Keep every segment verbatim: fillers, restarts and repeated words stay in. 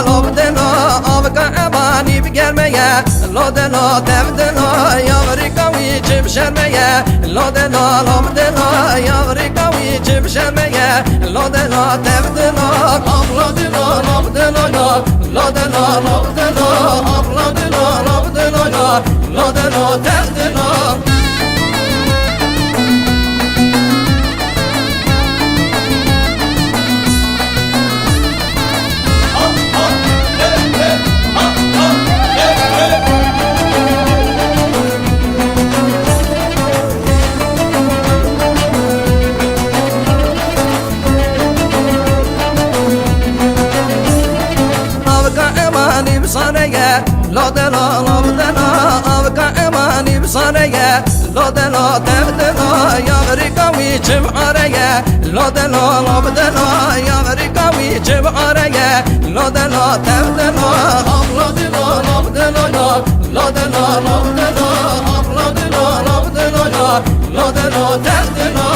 Lo bi delo, avika emanî bi germe ye. Lo delo, dev delo, yavrika wî çi bi şerme ye. Lo delo, lo bi delo, yavrika wî çi bi şerme ye. Lo delo, dev delo, abla delo, lo bi delo ya. Lo delo, lo bi delo, abla delo, lo bi delo ya. Lo delo, dev delo. Avika emanî bi sare ye, lo delo, lo bi delo, avika emanî bi sare ye. Lo delo, dev delo, yavrika wî çi bi are ye. Lo delo, lo bi delo, yavrika wî çi bi are ye. Lo delo, dev delo, abla delo, lo bi delo ya. Lo delo, lo bi delo, abla delo, lo bi delo ya. Lo delo, dev delo.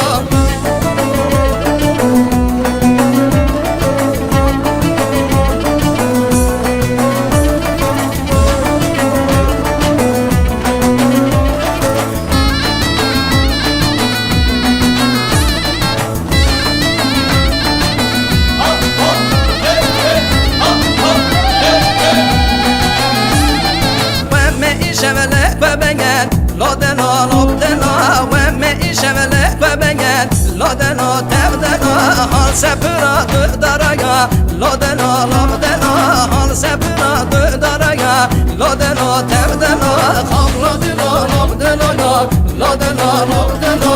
Weme îşevele xwe bengen, lo delo, lo delo. Weme îşevele xwe bengen, lo delo, tev delo, hal sepira tu daraya. Lo delo, lo delo, hal sepira tu daraya. Lo delo, tev delo, abla delo, lo delo ya. Lo delo, lo delo,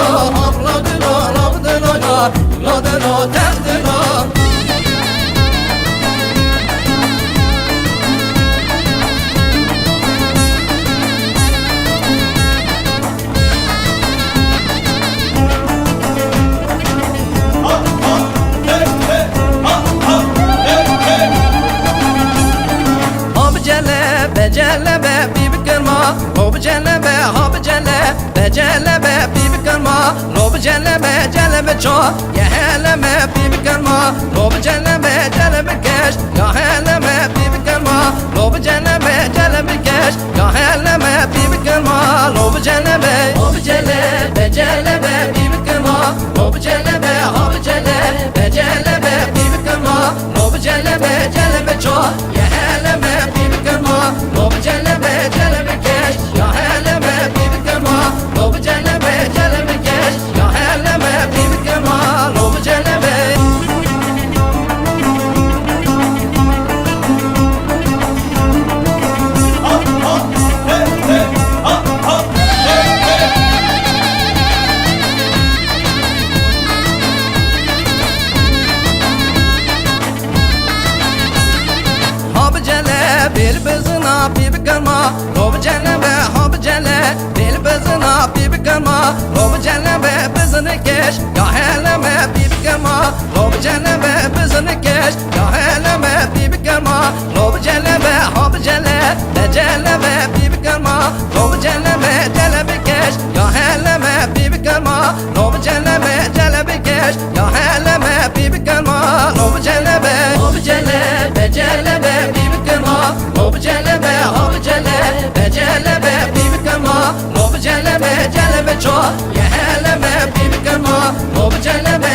abla delo, lo delo ya. Lo delo, tev delo. Ha bi cele be, cele be, pî bikir ma. Ho bi cele be, ha bi cele be, cele be, pî bikir ma. Lo bi cele be, cele be ço, ye hele me, pî bikir ma. Lo bi cele be, cele be keş, ya hele me, pî bikir ma. Lo bi cele be, cele be keş, ya hele me, pî bikir ma. Lo bi cele be, ho bi cele be, cele be, pî bikir ma. Lo bi cele be, ha bi cele be, cele be, pî bikir ma. Lo bi cele be, cele be ço, ye hele me, pî bikir ma. Lo bi cele be, cele be keş, ya hele me, pî bikir ma. Lo bi cele be, cele be keş, ya hele me, pî bikir ma. Lo bi cele be. Ha bi cele, bêl bizina, pî bikir ma. Lo bi cele be, ha bi cele, bêl bizina, pî bikir ma. Lo bi cele be, bizini keş, ya hele me, pî bikir ma. Lo bi cele be, bizini keş, ya hele me, pî bikir ma. Lo bi cele be, ha bi cele, be cele be, pî bikir ma. Lo bi cele be, cele be keş, ya hele me, pî bikir ma. Lo bi cele be, cele be keş, ya hele me, pî bikir ma. Lo bi cele be, ho bi cele, be cele be, pî bikir ma. Lo bi cele be, ha bi cele, be cele be, pî bikir ma. Lo bi cele be, cele be ço, ye hele me, pî bikir ma. Lo bi cele be,